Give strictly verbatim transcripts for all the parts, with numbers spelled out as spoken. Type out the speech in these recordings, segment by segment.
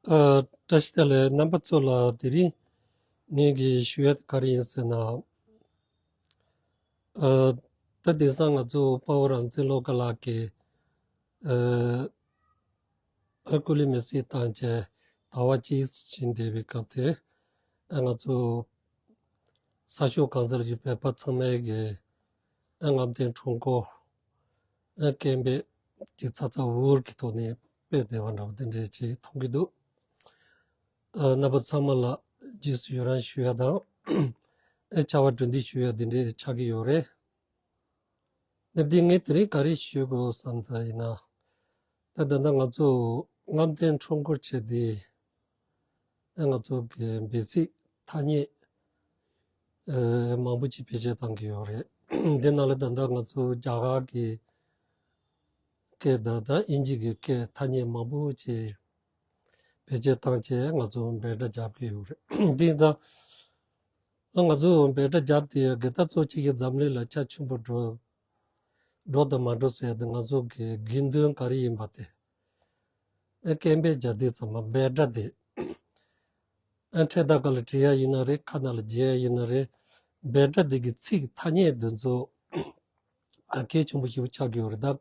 ཨ། བཀྲ་ཤིས་བདེ་ལེགས། རྣམ་པ་ཚོ་ལ་དེ་རིང་ངེད་ཀྱི་ཞུ་ཡ་དེ་ག་རེ་ཡིན་ཟེར་ན། ཨ། ད་དེང་སང་ང་ཚོ་དཔའ་བོ་རང་བཙན་བློ་དགའ་ལགས་ཀྱིས། ཨ། ཨ། སྐུ་ལུས་མེར་སྲེག་བཏང་བྱས་ཟླ་བ་གཅིག་ཕྱིན་བསྡད་པའི་སྐབས་དེར། ཨ། ང་ཚོ་གསར་ཤོག་གང་ཟག་ལ་ཞུགས་པའི་བོད་པ་ཚང་མས་ཀྱི། ཨ། རྔམ་སྟོན་ཁྲོམ་སྐོར། ཨ། སྐད་འབོད་ཀྱི་ཚ་ཚ་འུར་འུར་གྱི་ཐོག་ནས་སྤེལ་བསྡད་པ་འདྲ་བ་དེ་འདྲས་ཅིག་མཐོང་གི་འདུག་ཨ། རྣམ་པ་ཚང་མ་ལ་རྗེས་སུ་ཡི་རང་ཞུ་ཡ་དང་། ཨ། བྱ་བ་གྲུ་འདེགས་ཞུ་ཡ་དེ་འདྲས་ཆགས་ཀྱི་ཡོད་རེད། ད་འདི་ངས་དེ་རིང་ག་རེ་ཞུ་དགོས་བསམ་ད་ཡིན་ན། ད་ད་ལྟ་ང་ཚོ་རྔམ་སྟོན་ཁྲོམ་སྐོར་བྱས་ཏེ། ཨ། ང་ཚོ་གི་འབོད་ཚིག་ཐ་སྙད། ཨ། མང་པོ་ཅིག་བེད་སྤྱོད་བཏང་གི་ཡོད་རེད། འདི་ནང་ལ་ད་ལྟ་ང་ཚོ་རྒྱ་གར་གྱི་སྐད་དང་ད་དབྱིན་ཇི་གི་སྐད་ཐ་སྙད་མང་པོ་ཅིག་བེད་སྤྱོད་བཏང་བྱས་ང་ཚོ་འབོད་སྒྲ་རྒྱབ་ཀྱི་ཡོད་རེད། དེ་ཙང་ང་ཚོ་འབོད་སྒྲ་རྒྱབ་དེ་དགེ་རྩ་གཙོ་ཆེ་གི་འཛམ་གླིང་ལ་ཆ་ཆེན་པོ་འགྲོ་འགྲོ་དང་མ་འགྲོ་ཟེར་ཏེ་ང་ཚོ་གི་དགོས་དོན་ག་རེ་ཡིན་པ་དེ། ཨ། སྐད་འབོད་རྒྱག་དུས་ཙམ་པ་འབོད་སྒྲ་དེ། ཨ། འཕྲེད་དར་སྒང་ལ་བྲིས་ཡ་ཡིན་ན་རེད། ཁ་ནང་ལ་རྒྱག་ཡ་ཡིན་ན་རེད། འབོད་སྒྲ་དེ་གི་ཚིག་ཐ་སྙད་དེ་ཚོ། ཨ། གལ་ཆེན་པོ་ཞིག་ཆགས་ཀྱི་ཡོད་རེད་ད།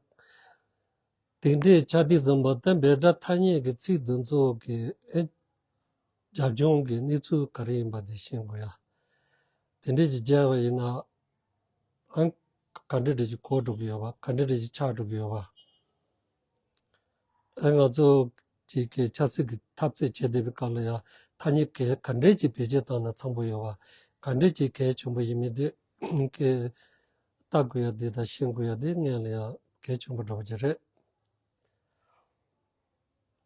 དེ་འདྲས་ཆགས་དུས་ཙམ་པ་ད་འབོད་སྒྲ་ཐ་སྙད་ཀྱི་ཚིག་དེ་ཚོ་གི། ཨ། རྒྱབ་ལྗོངས་ཀྱི་གནས་ཚུལ་ག་རེ་ཡིན་པ་དེ་ཤེས་དགོས་ཡ། དེ་འདྲས་ཅིག་བརྗོད་པ་ཡིན་ན། ཨ། ག་འདྲ་འདྲ་ཅིག་གོ་འགྲོ་གི་ཡོད་པ། ག་འདྲ་འདྲ་ཅིག་ཆགས་འགྲོ་གི་ཡོད་པ། ཨ། ང་ཚོ་ཅིག་གི་ཆབ་སྲིད་ཀྱི་འཐབ་རྩོད་བྱེད་བསྡད་པའི་སྐབས་ལ་ཡང་ཐ་སྙད་ག་ག་འདྲས་ཅིག་བེད་སྤྱོད་བཏང་ན་འཚམ་པོ་ཡོད་པ། ག་འདྲས་ཅིག་གལ་ཆེན་པོ་ཡིན་མིན་དེ་གི་ལྟ་དགོས་ཡ་དེ་དང་ཤེས་དགོས་ཡ་དེ་སྔོན་ལ་ཡང་གལ་ཆེན་པོ་འདྲ་པོ་ཅིག་རེད།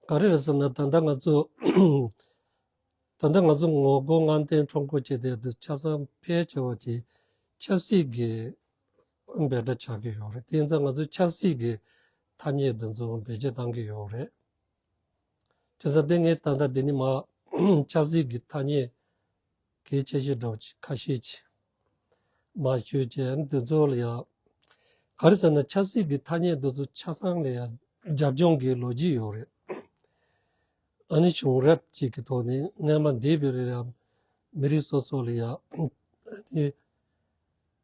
ག་རེ་རེད་ཟེར་ན། ད་ལྟ་ང་ཚོ་ད་ལྟ་ང་ཚོ་ངོ་རྒོལ་རྔམ་སྟོན་ཁྲོམ་སྐོར་བྱེད་བསྡད་དུས་ཆ་ཚང་ཕལ་ཆེ་བ་ཅིག་ཆབ་སྲིད་ཀྱི་འབོད་སྒྲ་ཆགས་ཀྱི་ཡོད་རེད། དེ་ཡིན་ཙང་ང་ཚོས་ཆབ་སྲིད་ཀྱི་ཐ་སྙད་དེ་ཚོ་བེད་སྤྱོད་བཏང་གི་ཡོད་རེད། བྱས་ཙང་དེ་ངས་ད་ལྟ་འདི་ནས་མར་ཆབ་སྲིད་ཀྱི་ཐ་སྙད་གལ་ཆེ་ཤོས་འདྲ་པོ་ཅིག་ཁ་ཤས་ཅིག་མར་ཞུས་བྱས། འདི་ཚོ་ལ་ཡང་ག་རེ་ཟེར་ན། ཆབ་སྲིད་ཀྱི་ཐ་སྙད་འདི་ཚོ་ཆ་ཚང་ལ་ཡང་རྒྱབ་ལྗོངས་ཀྱི་ལོ་རྒྱུས་ཡོད་རེད། ཨ་ནི་བྱུང་རབས་ཅིག་གི་ཐོག་ནས་སྔོན་མ་འདས་པའི་རིང་ལ་ཡང་མི་རིགས་སོ་སོ་ལ་ཡང་། ཨ་ནི།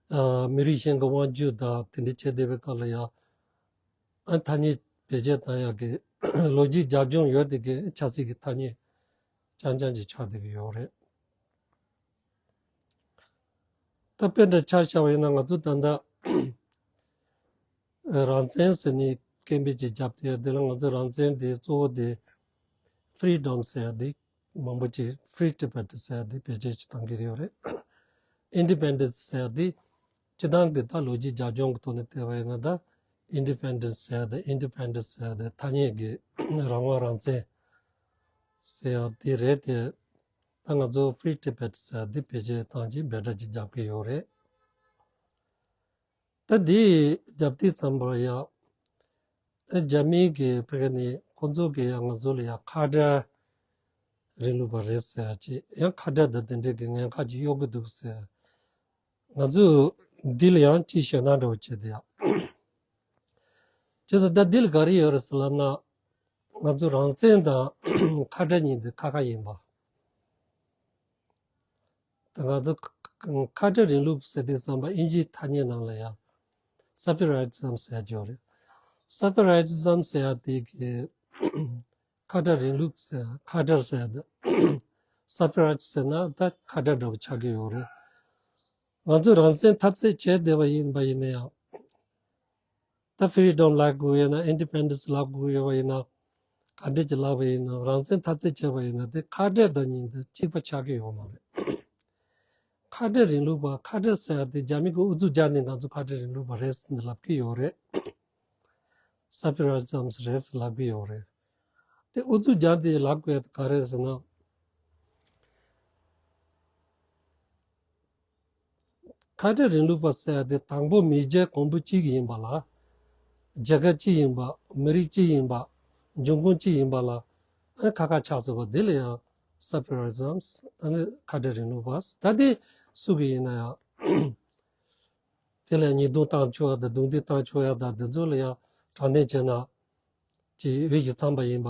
ཨ། མི་རིགས་གཞན་གྱི་དབང་སྒྱུར་དང་དེ་འདྲ་བྱས་བསྡད་པའི་སྐབས་ལ་ཡང་། ཨ། ཐ་སྙད་བེད་སྤྱོད་བཏང་ཡག་གི་ལོ་རྒྱུས་རྒྱབ་ལྗོངས་ཡོད་དེ་གི་ཆབ་སྲིད་ཀྱི་ཐ་སྙད་རྐྱང་རྐྱང་ཅིག་ཆགས་བསྡད་ཀྱི་ཡོད་རེད། ད་དཔེ་འདྲ་ཆ་བཞག་པ་ཡིན་ན། ང་ཚོ་ད་ལྟ་རང་བཙན་ཟེར་ནས་སྐད་འབོད་ཅིག་བརྒྱབ་དེ། དེ་ལ་ང་ཚོ་རང་བཙན་དེ་གཙོ་བོ་དེ་ཕི་རི་ཌམ་ཟེར་ཡ་དེ། མང་པོ་ཅིག་Free Tibet ཟེར་ཡ་དེ་བེད་སྤྱོད་ཅིག་བཏང་གི་ཡོད་རེད། Independence ཟེར་ཡ་དེ་སྤྱིར་བཏང་གི་ད་ལོ་རྒྱུས་རྒྱབ་ལྗོངས་ཀྱི་ཐོག་ནས་བལྟས་པ་ཡིན་ན། ད་Independence ཟེར་ཡ་དེ། Independence ཟེར་ཡ་དེ་ཐ་སྙད་ཀྱི་རང་དབང་རང་བཙན་ཟེར་ཡ་དེ་རེད་དེ། ད་ང་ཚོ་Free Tibet ཟེར་ཡ་དེ་བེད་སྤྱོད་བཏང་ཅིག་འབོད་སྒྲ་ཅིག་རྒྱབ་ཀྱི་ཡོད་རེད། ད་འདི་རྒྱབ་དུས་ཙམ་པ་ཡང་། ཨ། རྒྱ་མི་གི་ཕ་གི་ནས་ཁོང་ཚོ་གི་ཡང་ང་ཚོ་ལ་ཡང་ཁ་བྲལ་རིང་ལུགས་པ་རེད་ཟེར་ཡ་ཅིག་ཡང་ཁ་བྲལ་དང་དེ་འདྲའི་གི་ངན་ཁག་ཅིག་གཡོག་གི་འདུག་ཟེར། ང་ཚོས་འདི་ལ་ཡང་ཅིག་ཞེད་སྣང་འདྲ་བོ་བྱས་ཏེ་ཡང་། བྱས་ཙང་ད་འདི་ལ་ག་རེ་ཡོད་རེད་ཟེར་ལབ་ན། ང་ཚོ་རང་བཙན་དང་ཁ་བྲལ་གཉིས་འདི་ཁ་ཁ་ཡིན་པ། ད་ང་ཚོ་ཁ་བྲལ་རིང་ལུགས་ཟེར་དུས་ཙམ་པ་དབྱིན་ཇིའི་ཐ་སྙད་ནང་ལ་ཡང་Separatism ཟེར་ཡ་ཅིག་ཡོད་རེད། Separatism ཟེར་ཡ་དེ་གི་ཁ་བྲལ་རིང་ལུགས་ཟེར། ཁ་བྲལ་ཟེར་ཡ་དེ། Separate ཟེར་ན་ད་ཁ་བྲལ་འདྲ་པོ་ཆགས་ཀྱི་ཡོད་རེད། ང་ཚོ་རང་བཙན་འཐབ་རྩོད་བྱས་བསྡད་པ་ཡིན་པ་ཡིན་ན་ཡང་། ད་Freedom ལབ་དགོས་ཡོད་ན། Independence ལབ་དགོས་ཡོད་པ་ཡིན་ན། ག་འདྲ་ཅིག་ལབ་པ་ཡིན་ན། རང་བཙན་འཐབ་རྩོད་བྱས་པ་ཡིན་ན། དེ་ཁ་བྲལ་དང་གཉིས་དེ་གཅིག་པ་ཆགས་ཀྱི་ཡོད་མ་རེད། ཁ་བྲལ་རིང་ལུགས་པ། ཁ་བྲལ་ཟེར་ཡ་དེ་རྒྱ་མི་གིས་ཨུ་ཚུགས་རྒྱག་ནས་ང་ཚོ་ཁ་བྲལ་རིང་ལུགས་པ་རེད་ཟེར་ནས་ལབ་ཀྱི་ཡོད་རེད། Separatism རེད་ཟེར་ལབ་ཀྱི་ཡོད་རེད། དེ་ཨུ་ཚུགས་རྒྱག་དེ་ལབ་དགོས་ཡ་དེ་ག་རེ་རེད་ཟེར་ན། ཁ་བྲལ་རིང་ལུགས་པ་ཟེར་ཡ་དེ་དང་པོ་མི་རྒྱལ་གོང་བུ་གཅིག་ཡིན་པ་ལ། རྒྱལ་ཁབ་གཅིག་ཡིན་པ། མི་རིགས་གཅིག་ཡིན་པ། འབྱུང་ཁུངས་གཅིག་ཡིན་པ་ལ། ཨ་ནི་ཁ་ཁ་ཆགས་སོང་བ་དེ་ལ་ཡང་Separatism། ཨ་ནི་ཁ་བྲལ་རིང་ལུགས་པ། ད་དེ་སུ་གི་ཡིན་ན་ཡང་། དེ་ལ་ཉེས་རྡུང་བཏང་ཆོག་ཡ་དང་། རྡུང་རྡེག་བཏང་ཆོག་ཡ་དང་། དེ་ཚོ་ལ་ཡང་དྲག་གནོན་བྱས་ན་ཅིག་འོས་ཤིང་འཚམས་པ་ཡིན་པ།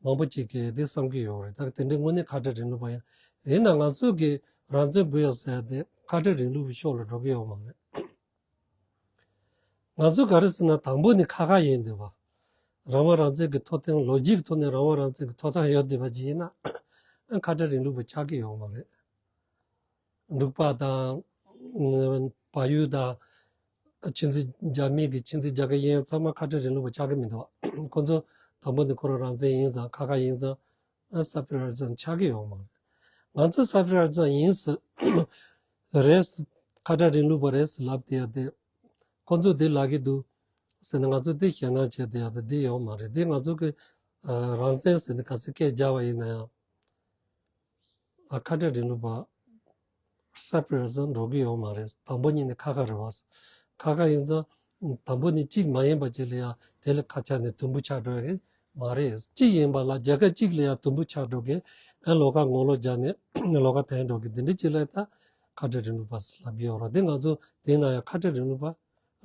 མང་པོ་ཅིག་གིས་དེ་བསམ་གྱི་ཡོད་རེད། ད་དེ་འདྲའི་དངོས་གནས་ཁ་བྲལ་རིང་ལུགས་པ་ཡིན་ཡིན་ན། ང་ཚོ་གི་རང་བཙན་དགོས་ཡོད་ཟེར་ཡ་དེ་ཁ་བྲལ་རིང་ལུགས་པའི་ཕྱོགས་ལ་འགྲོ་གི་ཡོད་མ་རེད། ང་ཚོ་ག་རེ་ཟེར་ན། དང་པོ་ནི་ཁ་ཁ་ཡིན་བསྡད་པ། རང་དབང་རང་བཙན་གྱི་ཐོབ་ཐང་། ལོ་རྒྱུས་ཀྱི་ཐོག་ནས་རང་དབང་རང་བཙན་གྱི་ཐོབ་ཐང་ཡོད་བསྡད་པ་ཅིག་ཡིན་ན། ཁ་བྲལ་རིང་ལུགས་པ་ཆགས་ཀྱི་ཡོད་མ་རེད། འབྲུག་པ་དང་། བལ་ཡུལ་དང་། ཆོས་སྲིད་རྒྱ་མི་གི་ཆོས་སྲིད་རྒྱ་སྐད་ཡིན་ཚང་མ་ཁ་བྲལ་རིང་ལུགས་པ་ཆགས་ཀྱི་མི་འདུག་ཁོ་ཚོ་དང་པོ་ནས་ཁོ་རང་རང་བཙན་ཡིན་ཙང་། ཁ་ཁ་ཡིན་ཙང་། ཨ། ས་ཕི་ར་ཛམ་ཆགས་ཀྱི་ཡོད་མ་རེད། ང་ཚོ་ས་ཕི་ར་ཛམ་ཡིན་ཟེར། རེད་ཟེར། ཁ་བྲལ་རིང་ལུགས་པ་རེད་ཟེར་ལབ་བསྡད་ཡ་དེ། ཁོ་ཚོ་དེ་ལབ་ཀྱི་འདུག་ཟེར་ནས་ང་ཚོ་དེ་ཞེད་སྣང་བྱས་བསྡད་ཡ་དེ་དེ་ཡོད་མ་རེད། དེ་ང་ཚོ་གི་ཨ། རང་བཙན་ཟེར་ནས་ག་ཚོད་སྐད་རྒྱག་པ་ཡིན་ན་ཡང་། ཨ། ཁ་བྲལ་རིང་ལུགས་པ། ས་ཕི་ར་ཛམ་འགྲོ་གི་ཡོད་མ་རེད། དང་པོ་ཉིད་ནས་ཁ་ཁ་རེད་པ། ཁ་ཁ་ཡིན་ཙང་། དང་པོ་ནས་གཅིག་མ་ཡིན་པ་ཅིག་ལ་ཡང་དེ་ལ་ཁ་ཆག་ནས་དུམ་བུ་ཆགས་འགྲོ་ཡ་མ་རེད། གཅིག་ཡིན་པ་ལ་རྒྱལ་ཁབ་གཅིག་ལ་ཡང་དུམ་བུ་ཆགས་འགྲོ་གི། ཨ། ལོགས་ཀ་ངོ་ལོག་རྒྱག་ནས་ལོགས་ཀ་འཐེན་འགྲོ་གི། འདི་འདྲ་ཅིག་ལ་ད་ཁ་བྲལ་རིང་ལུགས་པ་ཟེར་ལབ་ཀྱི་ཡོད་རེད། འདི་ང་ཚོ་དེ་ན་ཡང་ཁ་བྲལ་རིང་ལུགས་པ་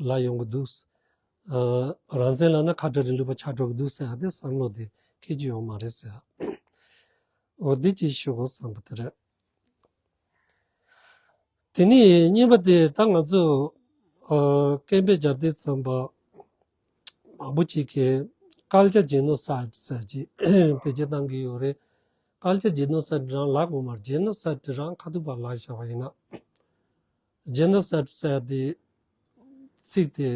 ལབ་ཡོང་གི་འདུག་ཨ། རང་བཙན་ལབ་ན་ཁ་བྲལ་རིང་ལུགས་པ་ཆགས་འགྲོ་གི་འདུག་ཟེར་ཡ་དེ་བསམ་བློ་དེ་འཁྱེར་རྒྱུ་ཡོད་མ་རེད་ཟེར། འོ། འདི་ཅིག་ཞུ་དགོས་བསམ་པ་དེ་རེད། དེ་ནས་གཉིས་པ་དེ། ད་ང་ཚོ་ཨ། སྐད་འབོད་རྒྱབ་དུས་ཙམ་པ་མང་པོ་ཅིག་གིས་ཀལ་ཅར་ཇེ་ནོ་སའིད་ཟེར་ཅིག་བེད་སྤྱོད་བཏང་གི་ཡོད་རེད། ཀལ་ཅར་ཇེ་ནོ་སའིད་རང་ལབ་དགོས་མ་རེད། ཇེ་ནོ་སའིད་རང་ཁ་ཐུག་པ་ལབ་བཞག་པ་ཡིན་ན། ཇེ་ནོ་སའིད་ཟེར་དེ་ཚིག་དེ་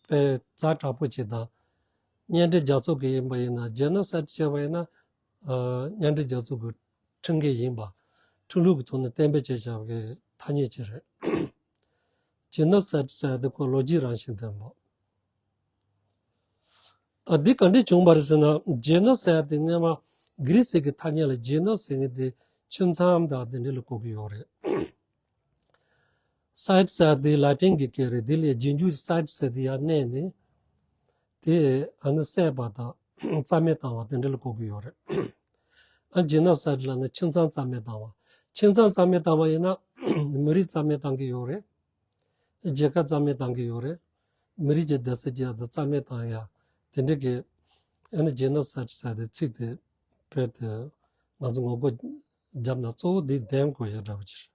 དཔེ་ཛ་དྲག་པོ་ཅིག་དང་། མཉམ་འབྲེལ་རྒྱལ་ཚོགས་ཀྱི་ཡིན་པ་ཡིན་ན། ཇེ་ནོ་སའིད་བྱས་པ་ཡིན་ན། ཨ། མཉམ་འབྲེལ་རྒྱལ་ཚོགས་ཀྱི་ཁྲིམས་འགལ་ཡིན་པ། ཁྲིམས་ལུགས་ཀྱི་ཐོག་ནས་གཏན་འབེབས་བྱས་བཞག་པའི་ཐ་སྙད་ཅིག་རེད། ཇེ་ནོ་སའིད་ཟེར་དེ་ཁོ་ལོ་རྒྱུས་རང་བཞིན་ལྡན་པ། ཨ། འདི་ག་འདྲས་བྱུང་བ་རེད་ཟེར་ན། ཇེ་ནོ་སའིད་དེ་སྔོན་མ་གྷི་རི་སི་གི་ཐ་སྙད་ལ་ཇེ་ནོ་ཟེར་མཁན་དེ་ཁྱིམ་ཚང་དང་དེ་འདྲ་ལ་གོ་གི་ཡོད་རེད། སའིད་ཟེར་དེ་ལ་ཏིན་གྱི་སྐད་རེད། དེ་ལས་རྗེས་འཇུག་སའིད་ཟེར་དེ་ཡར་བསྣན་ནས། དེ་ཨ་ནི་བསད་པ་དང་རྩ་མེད་བཏང་བ་དེ་འདྲ་ལ་གོ་གི་ཡོད་རེད། ཨ། ཇེ་ནོ་སའིད་ལབ་ན་ཁྱིམ་ཚང་རྩ་མེད་བཏང་བ། ཁྱིམ་ཚང་རྩ་མེད་བཏང་བ་ཡིན་ན་མི་རིགས་རྩ་མེད་བཏང་གི་ཡོད་རེད། རྒྱལ་ཁབ་རྩ་མེད་བཏང་གི་ཡོད་རེད། མི་རིགས་ཀྱི་བདེ་སྲུང་བྱེད་ཡ་དེ་རྩ་མེད་བཏང་ཡ། དེ་འདྲ་གི། ཨ་ནི་ཇེ་ནོ་སའིད་ཟེར་དེ་ཚིག་དེ་རྦད་དེ་ང་ཚོ་ངོ་རྒོལ་བརྒྱབ་ན་གཙོ་བོ་འདི་བདེན་དགོས་ཡ་འདྲ་བོ་ཅིག་རེད།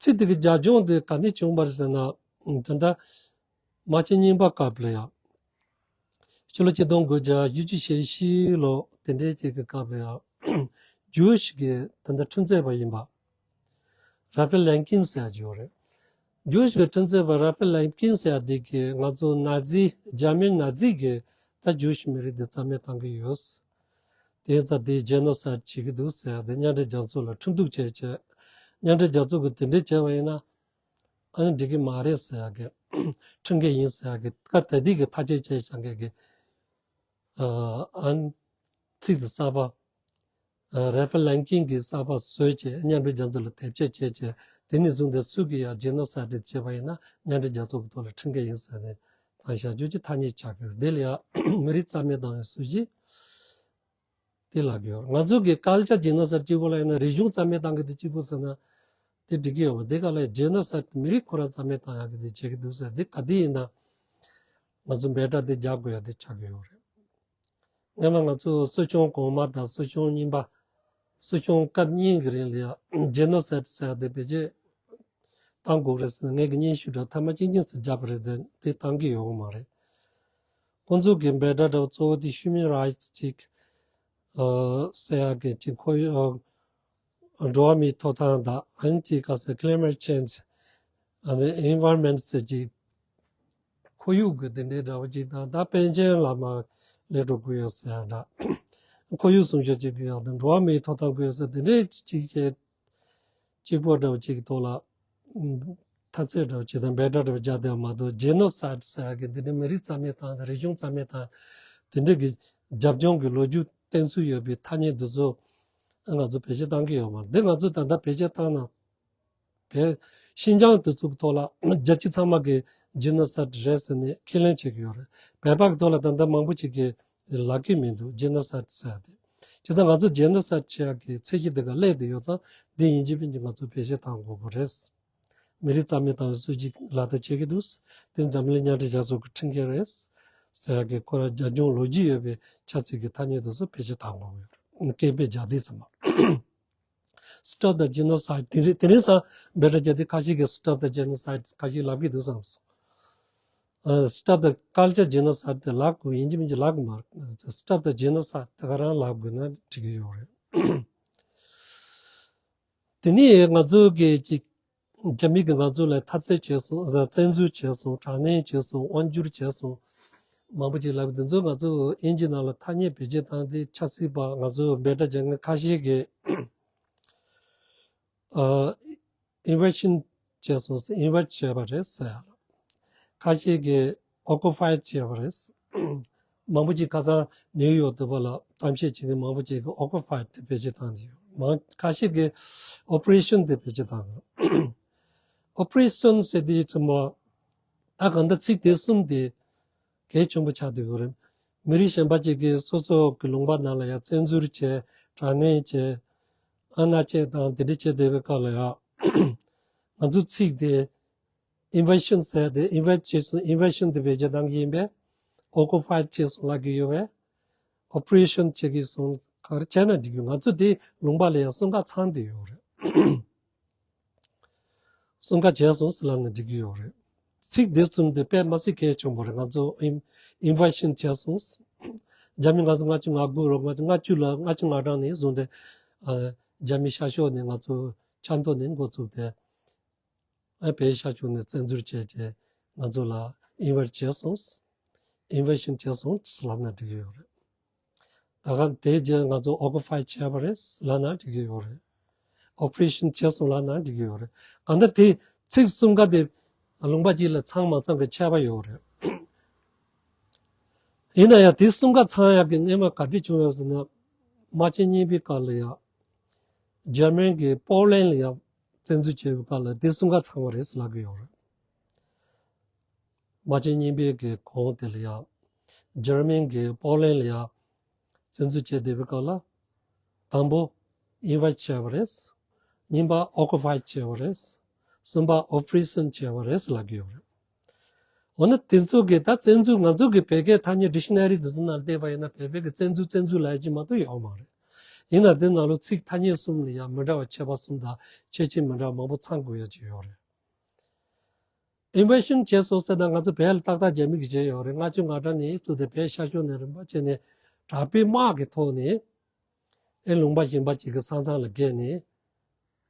ཚིག་དེ་གི་རྒྱབ་ལྗོངས་དེ་ག་ནས་བྱུང་བ་རེད་ཟེར་ན། ད་ལྟ་མ་ཆེན་རྙིང་པ་སྐབས་ལ་ཡ། ཕྱི་ལོ་ཆིག་སྟོང་དགུ་བརྒྱ་བཞི་བཅུ་ཞེ་བཞི་ལོ་དེ་འདྲའི་ཅིག་གི་སྐབས་ལ་ཡ། ཇུའུ་ཤི་གི་ད་ལྟ་ཁྲིམས་རྩོད་པ་ཡིན་པ། ར་ཕེལ་ལན་ཀིན་ཟེར་ཡ་ཅིག་ཡོད་རེད། ཇུའུ་ཤི་གི་ཁྲིམས་རྩོད་པ་ར་ཕེལ་ལན་ཀིན་ཟེར་ཡ་དེ་གིས་ང་ཚོ་ན་ཛི། འཇར་མན་ན་ཛི་གིས་ད་ཇུའུ་ཤི་མི་རིགས་འདི་རྩ་མེད་བཏང་གི་ཡོད། དེ་ཙང་དེ་ཇེ་ནོ་སའིད་བྱེད་ཀྱི་འདུག་ཟེར་ཡ་དེ་མཉམ་འབྲེལ་རྒྱལ་ཚོགས་ལ་ཁྲིམས་གཏུག་བྱས་བྱས། མཉམ་འབྲེལ་རྒྱལ་ཚོགས་ཀྱིས་དེ་འདྲ་བྱས་པ་ཡིན་ན། ཨ་ནི་འགྲིག་གི་མ་རེད་ཟེར་ཡ་གི། ཁྲིམས་འགལ་ཡིན་ཟེར་ཡ་གི། སྐབས་དེ་དུས་ཀྱི་ཐག་གཅོད་བྱས་བཞག་མཁན་གྱི། ཨ། ཨ་ནི་ཚིག་དེ་གསར་པ། ཨ། ར་ཕེལ་ལན་ཀིན་གྱིས་གསར་པ་བཟོས་བྱས་མཉམ་འབྲེལ་རྒྱལ་ཚོགས་ལ་དེབ་སྐྱེལ་བྱས་བྱས། དེ་ནས་བཟུང་སྟེ་སུ་གིས་ཡང་ཇེ་ནོ་སའིད་བྱས་པ་ཡིན་ན་མཉམ་འབྲེལ་རྒྱལ་ཚོགས་ཀྱི་ཐོག་ལ་ཁྲིམས་འགལ་ཡིན་ཟེར་ནས་བཏང་བཞག་རྒྱུ་གྱི་ཐ་སྙད་ཆགས་ཀྱི་ཡོད། དེ་ལ་ཡང་མི་རིགས་རྩ་མེད་བཏང་བའི་སྲོལ་ཞིག་དེ་ལབ་ཀྱི་ཡོད། ང་ཚོ་གི་ཀལ་ཅར་ཇེ་ནོ་སའིད་གཅིག་པོ་ལ་ཡིན་ན། རིག་གཞུང་རྩ་མེད་བཏང་གི་དེ་གཅིག་པོ་ཟེར་ན་དེ་འགྲིག་གི་ཡོད་མ་རེད། དེ་ག་ལ་ཇེ་ནོ་སའིད་མི་རིགས་ཁོ་རང་རྩ་མེད་བཏང་ཡག་གི་དེ་བྱེད་ཀྱི་འདུག་ཟེར། དེ་ག་དེ་ཡིན་ན་ང་ཚོ་འབོད་སྒྲ་དེ་རྒྱག་དགོས་ཡ་དེ་ཆགས་ཀྱི་ཡོད་རེད། སྔོན་མ་ང་ཚོ་སྲིད་སྐྱོང་གོང་མ་དང་སྲིད་སྐྱོང་རྙིང་པ། སྲིད་སྐྱོང་སྐབས་གཉིས་ཀྱི་རིང་ལ་ཡ་ཇེ་ནོ་སའིད་ཟེར་ཡ་དེ་བེད་སྤྱོད་བཏང་དགོས་རེད་ཟེར་ནས་ངེད་ཀྱི་སྙན་ཞུ་འདྲ་མཐའ་མ་གཅིག་གཉིས་སུ་བརྒྱབ་པ་རེད། དེ་དེ་བཏང་གི་ཡོད་མ་རེད། ཁོང་ཚོ་གི་འབོད་སྒྲ་འདྲ་བོ་གཙོ་བོ་དེ་ཧིའུ་མན་རའིཊ་ཅིག་ཨ་ཟེར་ཡ་གི་ཅིག་ཁོར་ཡུག་ཨ་འགྲོ་བ་མིའི་ཐོབ་ཐང་དང་། ཨ་ནི་ཅིག་ག་ཟེར། ཀི་ལེ་མེཊ་ཅེན་ཇི། ཨ་ནི་ཨེན་ཝའི་རོན་མེནཊ་ཟེར་ཅིག་ཁོར་ཡུག་གི་དེ་འདྲའི་འདྲ་བོ་ཅིག་དང་། ད་པཎ་ཆེན་བླ་མ་ལས་འགྲོ་དགོས་ཡོད་ཟེར་ཡ་འདྲ། ཁོར་ཡུག་སྲུང་སྐྱོབ་བྱེད་དགོས་ཡག་དང་། འགྲོ་བ་མིའི་ཐོབ་ཐང་དགོས་ཡོད་ཟེར། དེ་འདྲའི་ཅིག་བྱས། གཅིག་པོ་འདྲ་བོ་ཅིག་གི་ཐོག་ལ་འཐབ་རྩོད་འདྲ་བོ་ཅིག་དང་འབོད་སྒྲ་འདྲ་བོ་རྒྱག་བསྡད་པ་མ་གཏོགས། ཇེ་ནོ་སའིད་ཟེར་ཡག་གི་དེ་འདྲའི་མི་རིགས་རྩ་མེད་བཏང་དང་། རིག་གཞུང་རྩ་མེད་བཏང་། དེ་འདྲའི་གི་རྒྱབ་ལྗོངས་ཀྱི་ལོ་རྒྱུས་བསྟན་ཚུལ་ཡོད་པའི་ཐ་སྙད་འདི་ཚོ་ང་ཚོ་བེད་སྤྱོད་བཏང་གི་ཡོད་མ་རེད། འདི་ང་ཚོ་ད་ལྟ་བེད་སྤྱོད་བཏང་ན། བོད་ཤིན་ཅང་དེ་ཚོ་གི་ཐོག་ལ་རྒྱལ་སྤྱི་ཚང་མ་གིས་ཇེ་ནོ་སའིད་རེད་ཟེར་ནས་ཁས་ལེན་བྱེད་ཀྱི་ཡོད་རེད། བོད་པ་གི་ཐོག་ལ་ད་ལྟ་མང་པོ་ཅིག་གིས་ལབ་ཀྱི་མི་འདུག་ཇེ་ནོ་སའིད་ཟེར་ཡ་དེ། བྱས་ཙང་ང་ཚོ་ཇེ་ནོ་སའིད་བྱེད་ཡག་གི་ཚད་གཞི་དེ་ག་སླེབས་བསྡད་ཡོད་ཙང་། འདི་ཡིན་གཅིག་མིན་གཅིག་ང་ཚོ་བེད་སྤྱོད་བཏང་དགོས་ཀྱི་རེད། མི་རིགས་རྩ་མེད་བཏང་བའི་སྲོལ་ཅིག་ལག་བསྟར་བྱེད་ཀྱི་འདུག་དེ་འཛམ་གླིང་མཉམ་འབྲེལ་རྒྱལ་ཚོགས་ཀྱི་ཁྲིམས་འགལ་རེད། ཟེར་ཡག་གི་ཁོ་རང་རྒྱབ་ལྗོངས་ལོ་རྒྱུས་ཡོད་པའི་ཆབ་སྲིད་ཀྱི་ཐ་སྙད་དེ་ཚོ་བེད་སྤྱོད་བཏང་དགོས་ཡོད་རེད། སྐད་འབོད་རྒྱག་དུས་ཙམ་པ། Stop the genocide. དེ་རིང་དེ་རིང་སང་འབོད་སྒྲ་རྒྱག་དུས་ཁ་ཤས་ཀྱིས་Stop the genocide ཁ་ཤས་ལབ་ཀྱི་འདུག་བསམ་སོང་། ཨ། Stop the culture genocide དེ་ལབ་དགོས་ཡིན་གཅིག་མིན་གཅིག་ལབ་དགོས་མ་རེད། Stop the genocide དེ་ག་རང་ལབ་དགོས་ན་འགྲིག་གི་ཡོད་རེད། དེ་ནས་ང་ཚོ་གི་ཅིག་རྒྱ་མི་གིས་ང་ཚོ་ལ་འཐབ་རྩོད་བྱས་སོང་། བཙན་འཛུལ་བྱས་སོང་། དྲག་གནོན་བྱས་སོང་། དབང་བསྒྱུར་བྱས་སོང་། མང་པོ་ཅིག་ལབ་ཀྱི་འདུག་འདི་ཚོ་ང་ཚོ་དབྱིན་ཇི་ནང་ལ་ཐ་སྙད་བེད་སྤྱོད་བཏང་སྟེ་ཆབ་སྲིད་པ་ང་ཚོ་འབོད་སྒྲ་རྒྱག་མཁན་ཁ་ཤས་ཀྱིས་ཨ། invasion བྱས་སོང་། invade བྱས་པ་རེད་ཟེར་ཡ། ཁ་ཤས་ཀྱིས་occupy བྱས་པ་རེད། མང་པོ་ཅིག་ཁ་སང་ནིའུ་ཡོག་དུ་བ་ལ་གཏམ་བཤད་བྱེད་མཁན་མང་པོ་ཅིག་གིས་occupy དེ་བེད་སྤྱོད་བཏང་གི་ཡོད། མང་ཁ་ཤས་ཀྱིས་operation དེ་བེད་སྤྱོད་བཏང་གི། operation ཟེར་དུས་ཙམ་པ་ད་གང་ལྟར་ཚིག་དེ་གསུམ་དེ་གལ་ཆེན་པོ་ཆགས་བསྡད་ཡོད་རེད། མི་རིགས་གཞན་པ་ཅིག་གིས་སོ་སོ་གི་ལུང་པ་ནང་ལ་ཡང་བཙན་འཛུལ་བྱས། དྲག་གནོན་བྱས། ཨ་མནའ་བཅད་དང་དེ་འདྲ་བྱས་བསྡད་པའི་སྐབས་ལ་ཡང་ང་ཚོ་ཚིག་དེ་invasion ཟེར་ཏེ་invade བྱས་སོང་། invasion དེ་བེད་སྤྱོད་གཏང་གི་ཡིན་པས། occupy བྱས་སོང་ལབ་ཀྱི་ཡོད་པས། operation བྱེད་ཀྱི་སོང་ག་རེ་བྱས་ན་འགྲིག་གི་ཡོད། ང་ཚོ་དེ་ལུང་པ་ལ་ཡང་སྲུང་སྐར་ཚང་བསྡད་ཡོད་རེད། སྲུང་སྐར་བྱས་སོང་ཟེར་ལབ་ན་འགྲིག་གི་ཡོད་རེད། ཚིག་འདི་གསུམ་དེ་དཔེ་མ་སྲིད་གལ་ཆེན་པོ་རེད། ང་ཚོ་ཨིན་invasion བྱས་སོང་། རྒྱ་མི་ང་ཚོ་ལྔ་བཅུ་ང་དགུ་རོ་ལྔ་བཅུ་ང་བཅུ་ལ་ལྔ་བཅུ་ང་གྲངས་ནས་བཟུང་སྟེ། ཨ། རྒྱ་མི་ཤར་ཕྱོགས་ནས་ང་ཚོ་ཆབ་མདོ་ནས་འགོ་བཙུགས་ཏེ། ཨ། བོད་ཤར་ཕྱོགས་ནས་བཙན་འཛུལ་བྱས་རྗེས་ང་ཚོ་ལ་invade བྱས་སོང་། invasion བྱས་སོང་ལབ་ན་འགྲིག་གི་ཡོད་རེད། ད་ག་དེ་རྗེས་ང་ཚོ་occupy བྱས་པ་རེད་ལབ་ན་འགྲིག་གི་ཡོད་རེད། operation བྱས་སོང་ལབ་ན་འགྲིག་གི་ཡོད་རེད། གང་ལྟར་དེ་ཚིག་གསུམ་ཀ་དེ་ལུང་པ་གཅིག་ལ་ཚང་མ་ཚང་གི་ཁྱད་པར་ཡོད་རེད། ཡིན་ན་ཡང་དེ་གསུམ་ཀ་ཚང་ཡག་གི་སྔོན་མ་ག་འདྲ་བྱུང་ཡོད་ཟེར་ན། དམག་ཆེན་གཉིས་པའི་སྐབས་ལ་ཡང་འཇར་མན་གྱིས་པོ་ལན་ལ་ཡང་བཙན་འཛུལ་བྱས་པའི་སྐབས་ལ་དེ་གསུམ་ཀ་ཚང་བ་རེད་ལབ་ཀྱི་ཡོད་རེད། དམག་ཆེན་གཉིས་པའི་གི་གོང་དེ་ལ་ཡང་འཇར་མན་གྱིས་པོ་ལན་ལ་ཡང་བཙན་འཛུལ་བྱས་བསྡད་པའི་སྐབས་ལ། དང་པོ་invade བྱས་པ་རེད། གཉིས་པ་occupy བྱས་པ་རེད། གསུམ་པ་operation བྱས་པ་རེད་ལབ་ཀྱི་ཡོད་རེད། འོ་ན་དེ་ཚོ་གི་ད་བཙན་འཛུལ་ང་ཚོ་གི་བོད་སྐད་ཐ་སྙད་dictionary དེ་ཚོ་ནང་བལྟས་པ་ཡིན་ན་བོད་པའི་གི་བཙན་འཛུལ་བཙན་འཛུལ་ལབ་ཡ་ཅིག་མ་གཏོགས་ཡོད་མ་རེད། ཡིན་ན་དེ་ནང་ལོ་ཚིག་ཐ་སྙད་གསུམ་ལ་ཡང་མི་འདྲ་བ་ཁྱད་པར་གསུམ་དང་ཁྱད་ཆོས་མི་འདྲ་བ་མང་པོ་ཚང་དགོས་ཡ་ཅིག་ཡོད་རེད། invasion བྱས་སོང་ཟེར་ན་ང་ཚོ་བོད་ལ་ཏག་ཏག་རྒྱ་མི་གིས་བྱས་ཡོད་རེད། ལྔ་བཅུ་ང་གྲངས་ནས་བཙུགས་ཏེ་བོད་ཤར་ཕྱོགས་ནས་རིམ་པ་བྱས་ནས་དྲག་པོའི་དམག་གི་ཐོག་ནས། ཨེ་ལུང་པ་གཞན་པ་ཅིག་གི་ས་མཚམས་ལ་བརྒལ་ནས།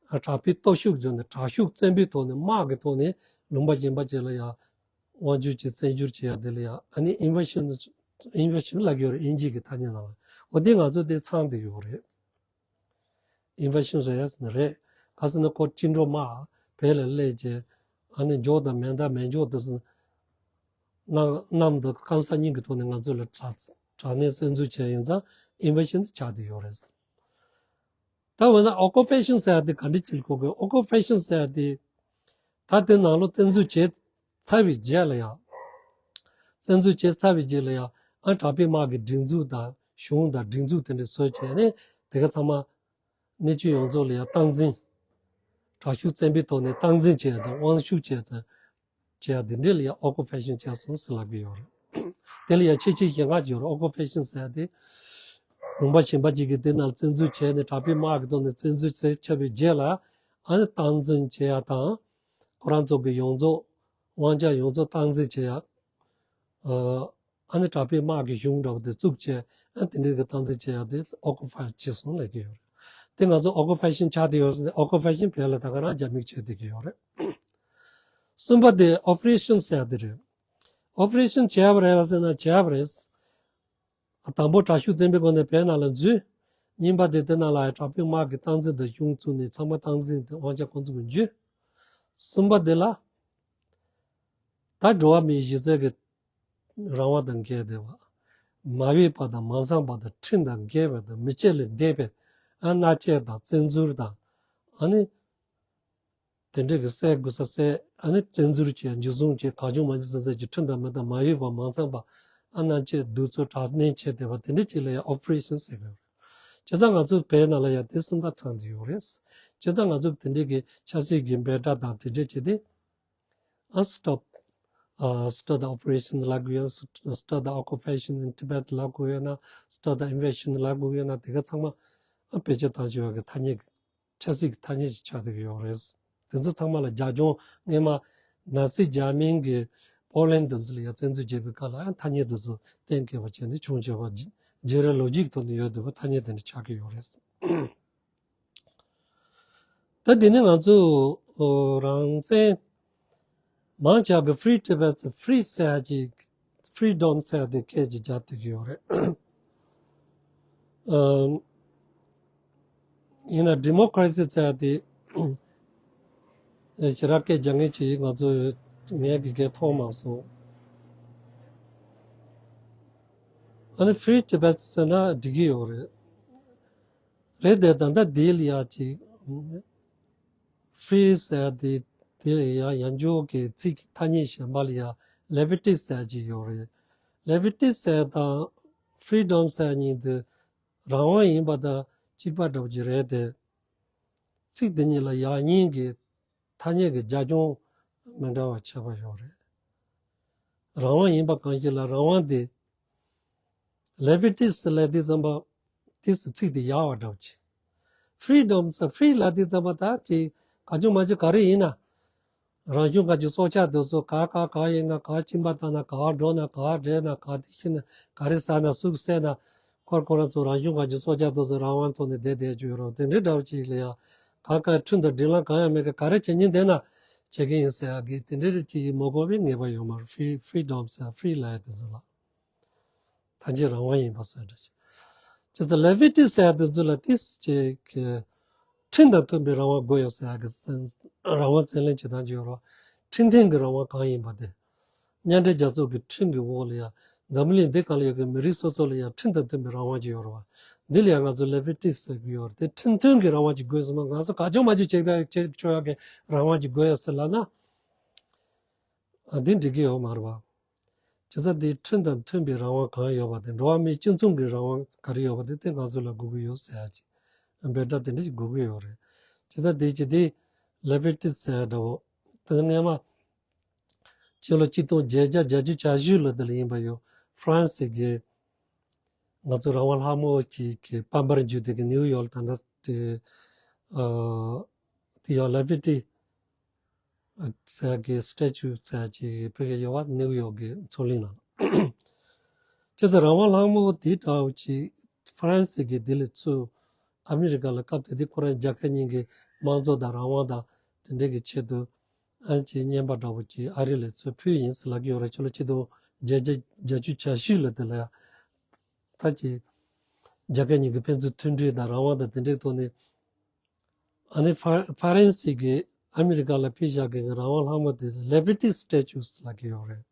ཨ། དྲག་པོའི་སྟོབས་ཤུགས་བརྗོད་ནས་དྲག་ཤུགས་བཙན་པོའི་ཐོག་ནས་དམག་གི་ཐོག་ནས་ལུང་པ་གཞན་པ་ཅིག་ལ་ཡང་དབང་བསྒྱུར་གྱིས་བཙན་བསྒྱུར་བྱེད་ཡ་དེ་ལ་ཡང་ཨ་ནི་invasion invasion ལབ་ཀྱི་ཡོད་རེད། དབྱིན་ཇི་གི་ཐ་སྙད་ནང་ལ། འོ་དེ་ང་ཚོ་དེ་ཚང་བསྡད་ཡོད་རེད། invasion ཟེར་ཡ་ཟེར་ན་རེད། ག་ཟེར་ན་ཁོ་བཅིངས་འགྲོལ་དམག་བོད་ལ་སླེབས་རྗེས་ཨ་ནི་འཇོག་དང་མེ་མདའ་མེ་སྒྱོགས་དེ་ཚོ་གནམ་གནམ་དང་སྐམ་ས་གཉིས་ཀྱི་ཐོག་ནས་ང་ཚོ་ལ་དྲག་དྲག་གནོན་བཙན་འཛུལ་བྱས་ཡིན་ཙང་invasion དེ་ཆགས་བསྡད་ཡོད་རེད། ད་འོ་ན་occupation ཟེར་ཡ་དེ་ག་འདྲ་ཅིག་ལ་གོ་དགོས། occupation ཟེར་ཡ་དེ་ད་དེ་ནང་ལོ་བཙན་འཛུལ་བྱས་ཚར་བའི་རྗེས་ལ་ཡང་། བཙན་འཛུལ་བྱས་ཚར་བའི་རྗེས་ལ་ཡང་ཨ་དྲག་པོའི་དམག་གི་སྒྲིག་འཛུགས་དང་གཞུང་དང་སྒྲིག་འཛུགས་དེ་འདྲ་བཟོས་བྱས་ནས་དེ་ག་ཚང་མ་གནས་ཆུང་ཡོངས་རྫོགས་ལ་ཡང་སྟངས་འཛིན། དྲག་ཤུགས་བཙན་པོའི་ཐོག་ནས་སྟངས་འཛིན་བྱས་དང་དབང་ཤུགས་བྱས་དང་། བྱས་ཡ་དེ་འདྲ་ལ་ཡང་occupation བྱས་སོང་ཟེར་ལབ་ཀྱི་ཡོད་རེད། དེ་ལ་ཡང་ཁྱད་ཆོས་གཞན་ཁག་ཅིག་ཡོད་རེད། occupation ཟེར་ཡ་དེ། ལུང་པ་གཞན་པ་ཅིག་གིས་དེ་ནང་བཙན་འཛུལ་བྱས་ནས་དྲག་པོའི་དམག་གི་ཐོག་ནས་བཙན་འཛུལ་བྱས་ཁྱབ་པའི་རྗེས་ལ་ཨ་ནི་སྟངས་འཛིན་བྱེད་ཡ་དང་། ཁོ་རང་ཚོ་གི་ཡོངས་རྫོགས་དབང་ཆ་ཡོངས་རྫོགས་སྟངས་འཛིན་བྱེད་ཡ། ཨ། ཨ་ནི་དྲག་པོའི་དམག་གི་གཞུང་འདྲ་བོ་དེ་བཙུགས་བྱས་ཨ་དེ་འདྲའི་གི་སྟངས་འཛིན་བྱེད་ཡ་དེ་occupy བྱས་སོང་ལབ་ཀྱི་ཡོད་རེད། དེ་ང་ཚོ་occupation ཆགས་བསྡད་ཡོད་རེད། occupation བོད་ལ་ད་ག་རང་རྒྱ་མིས་བྱས་བསྡད་ཀྱི་ཡོད་རེད། གསུམ་པ་དེ་operation ཟེར་ཡ་དེ་རེད། operation བྱས་པ་རེད་ཟེར་ན་བྱས་པ་རེད། དང་པོ་དྲག་ཤུགས་བཙན་པོའི་སྒོ་ནས་བོད་ནང་ལ་འཛུལ། གཉིས་པ་དེ་དེ་ནང་ལ་དྲག་པོའི་དམག་གི་སྟངས་འཛིན་དང་གཞུང་བཙུགས་ནས་ཚང་མ་སྟངས་འཛིན་དེ་དབང་ཆ་ཁོང་ཚོ་གི་འཇུས། གསུམ་པ་དེ་ལ། ད་འགྲོ་བ་མིའི་གཞི་རྩའི་གི་རང་དབང་དང་འགལ་བསྡད་པ། མ་འོས་པ་དང་མ་བཟང་བ་དང་ཁྲིམས་དང་འགལ་བ་དང་མི་ཆོས་ལས་འདས་པའི་ཨ་མནའ་བཅད་དང་བཙན་འཛུལ་དང་། ཨ་ནི། དེ་འདྲའི་གི་བསད་དགོས་ས་བསད། ཨ་ནི་བཙན་འཛུལ་བྱས། འཇུ་བཟུང་བྱས། གང་བྱུང་མང་བྱུང་བཟས་བཟས་ཀྱི་ཁྲིམས་དང་མི་དང་མ་འོས་པ་མ་ཚང་བ། ཨ་མནའ་བཅད་རྡུལ་ཚོ་དྲག་གནོན་བྱས་བསྡད་པ་དེ་འདྲ་ཅིག་ལ་ཡང་operation ཟེར་གི་ཡོད་རེད། བྱས་ཙང་ང་ཚོ་བོད་ནང་ལ་ཡང་དེ་གསུམ་ཀ་ཚང་བསྡད་ཡོད་རེད། བྱས་ཙང་ང་ཚོ་དེ་འདྲའི་གི་ཆབ་སྲིད་ཀྱི་འབོད་སྒྲ་དང་དེ་འདྲ་བྱས་ཏེ། ཨ་stop ཨ་stop the operation ལབ་དགོས་ཡོད་ན། stop the occupation in Tibet ལབ་དགོས་ཡོད་ན། stop the invasion ལབ་དགོས་ཡོད་ན། དེ་ག་ཚང་མ་ཨ་བེད་སྤྱོད་བཏང་བྱས་པ་གི་ཐ་སྙད་ཀྱི་ཆབ་སྲིད་ཀྱི་ཐ་སྙད་ཅིག་ཆགས་བསྡད་ཀྱི་ཡོད་རེད། དེ་ཚོ་ཚང་མ་ལ་རྒྱབ་ལྗོངས། སྔོན་མ་ནཱ་སི་འཇར་མན་གྱི་པོ་ལན་དེ་ཚོ་ལ་ཡང་བཙན་འཛུལ་བྱས་པའི་སྐབས་ལ་ཡང་ཐ་སྙད་དེ་ཚོ་གཏན་འཁེལ་བ་བྱས་ནས་བྱུང་བྱས་པ་བརྗེ་རེས་ལོ་རྒྱུས་ཀྱི་ཐོག་ནས་ཡོད་བསྡད་པ་ཐ་སྙད་དེ་འདྲ་ཆགས་ཀྱི་ཡོད་རེད། ད་དེ་ནས་ང་ཚོ་ཨོ་རང་བཙན་མང་ཆེ་བ་གི་Free Tibet, Free ཟེར་ཡ་ཅིག Freedom ཟེར་ཡ་དེ་སྐད་ཅིག་རྒྱབ་བསྡད་ཀྱི་ཡོད་རེད། ཨམ། ཡིན་ན་democracy ཟེར་ཡ་དེ་ཞེ་དྲག་སྐད་རྒྱག་མཁན་ཅིག་ང་ཚོ་ངས་གི་སྐད་མཐོང་མ་སོང་། ཨ་ནི་Free Tibet ཟེར་ན་འགྲིག་གི་ཡོད་རེད། རེད་དེ་ད་ལྟ་དེ་ལ་ཡ་ཅིག Free ཟེར་དེ་དེ་ལ་ཡ་ཡང་འཇོག་གི་ཚིག་གི་ཐ་སྙད་གཞན་པ་ལ་ཡ་Liberty ཟེར་ཅིག་ཡོད་རེད། Liberty ཟེར་དང་Freedom ཟེར་གཉིས་དེ་རང་དབང་ཡིན་པ་དང་གཅིག་པ་འདྲ་པོ་ཅིག་རེད་དེ། ཚིག་དེ་གཉིས་ལ་ཡང་སྙིང་གི་ཐ་སྙད་ཀྱི་རྒྱབ་ལྗོངས་མི་འདྲ་བ་ཁྱད་པར་ཡོད་རེད། རང་དབང་ཡིན་པ་གང་ཞིག་ལ་རང་དབང་དེ། Liberties ལབ་དུས་ཙམ་པ། དེ་སུ་ཚིག་དེ་ཡག་པ་འདྲ་པོ་ཅིག Freedom ཟེར་Free ལབ་དུས་ཙམ་པ་ད་ཅིག་ག་ཅུང་མ་ཅུང་ག་རེ་ཡིན་ན། རང་བྱུང་ག་ཅུང་སྲོག་ཆགས་དེ་ཚོ་ག་ག་ག་ཡིན་ན། ག་གཅིན་པ་བཏང་ན། ག་འགྲོ་ན། ག་བསྡད་ན། ག་དེ་ཤི་ན། ག་རེ་ཟ་ན། སུ་གིས་བསད་ན། ཁོ་ཁོ་རང་ཚོ་རང་བྱུང་ག་ཅུང་སྲོག་ཆགས་དེ་ཚོ་རང་དབང་ཐོག་ནས་བསྡད་བསྡད་ཀྱི་ཡོད་རེད། དེ་འདྲའི་འདྲ་པོ་ཅིག་ལ་ཡ་ག་ག་ཁྲིམས་དང་སྒྲིག་ལམ་གང་ཡང་མེད་གི་ག་རེ་བྱེད་སྙིང་འདོད་ན་བྱེད་ཀྱི་ཡིན་ཟེར་ཡ་གི་དེ་འདྲའི་རིགས་ཅིག་མ་དགོས་པའི་ངེས་པ་ཡོད་མ་རེད། Free Freedom ཟེར་Free ལབ་ཡ་དེ་ཚོ་ལ། ཐམས་ཅད་རང་དབང་ཡིན་པ་ཟེར་འདྲ་ཞིག་བྱས་ཙང་Liberty ཟེར་ཡ་དེ་ཚོ་ལ་ཏིས་ཅིག་གི་ཁྲིམས་དང་མཐུན་པའི་རང་དབང་དགོས་ཡོད་ཟེར་ཡ་གི་སེམས། རང་དབང་རྩོད་ལེན་བྱེད་སྟངས་ཅིག་ཡོད་རེད། ཁྲིམས་མཐུན་གྱི་རང་དབང་གང་ཡིན་པ་དེ། མཉམ་འབྲེལ་རྒྱལ་ཚོགས་ཀྱི་ཁྲིམས་ཀྱི་འོག་ལ་ཡང་འཛམ་བུ་གླིང་འདི་སྒང་ལ་ཡོད་པའི་མི་རིགས་སོ་སོ་ལ་ཡང་ཁྲིམས་དང་མཐུན་པའི་རང་དབང་ཅིག་ཡོད་རེད་བ། འདི་ལ་ཡང་ང་ཚོ་Liberty ཟེར་གྱི་ཡོད་རེད། དེ་ཁྲིམས་མཐུན་གྱི་རང་དབང་ཅིག་དགོས་སོང་ན་ང་ཚོ་ག་ཅུང་མ་ཅུང་བྱེད་པ་བྱེད་ཆོག་ཡག་གི་རང་དབང་ཅིག་དགོས་ཡོད་ཟེར་ལབ་ན། ཨ། འདི་འགྲིག་གི་ཡོད་མ་རེད་བ། བྱས་ཙང་འདི་ཁྲིམས་དང་མཐུན་པའི་རང་དབང་གང་ཡོད་པ་དེ། འགྲོ་བ་མིའི་སྤྱི་མཚུངས་ཀྱི་རང་དབང་ག་རེ་ཡོད་པ་དེ་དེ་ང་ཚོ་ལ་དགོས་ཀྱི་ཡོད་ཟེར་ཡ་ཅིག་འབོད་སྒྲ་དེ་འདྲ་ཞིག་དགོས་ཀྱི་ཡོད་རེད། བྱས་ཙང་དེ་ཅི་དེ་Liberty ཟེར་ཡ་འདྲ་བོ། དེ་སྔས་མ་ཕྱི་ལོ་ཆིག་སྟོང་བརྒྱད་བརྒྱ་བརྒྱད་ཅུ་གྱ་བཞི་ལོ་དེ་ལ་ཡིན་པ་ཡོད། ཧྥ་རན་སི་གི་ང་ཚོ་རང་དབང་ལྷ་མོ་གི་གི་དཔལ་འབར་འཇུ་དེ་གི་ནིའུ་ཡོག་ལ་ད་ལྟ་དེ་ཨ། དེ་ཡང་Liberty ཟེར་གི་statue ཟེར་གི་བོད་ཀྱི་ཡོད་པ། ནིའུ་ཡོག་གི་མཚོ་གླིང་ནང་། བྱས་ཙང་རང་དབང་ལྷ་མོ་དེ་འདྲ་བོ་ཅིག་ཧྥ་རན་སི་གི་དེ་ལ་ཚུར་ཨ་མི་རི་ཀ་ལ་སྐབས་དེ་དུས་ཁོ་རང་རྒྱལ་ཁབ་གཉིས་ཀྱི་དམངས་གཙོ་དང་རང་དབང་དང་དེ་འདྲ་གི་ཆེད་དུ་ཨ་ཅིག་རྔན་པ་འདྲ་བོ་ཅིག་ཨ་རི་ལ་ཚུར་ཕུལ་ཡིན་ཟེར་ལབ་ཀྱི་ཡོད་རེད། ཕྱི་ལོ་ཆིག་སྟོང་བརྒྱད་བརྒྱ་བརྒྱད་ཅུ་གྱ་བཞི་ལོ་དེ་ལ་ཡང་ད་ཅིག་རྒྱལ་ཁབ་གཉིས་ཀྱི་ཕན་ཚུན་མཐུན་སྒྲིལ་དང་རང་དབང་དང་དེ་འདྲའི་ཐོག་ནས། ཨ་ནི་ཧྥ་ཧྥ་རན་སི་གིས་ཨ་མི་རི་ཀ་ལ་ཕུལ་བཞག་གི་རང་དབང་ལྷ་མོ་དེ་Liberty Statues ལབ་ཀྱི་ཡོད་རེད།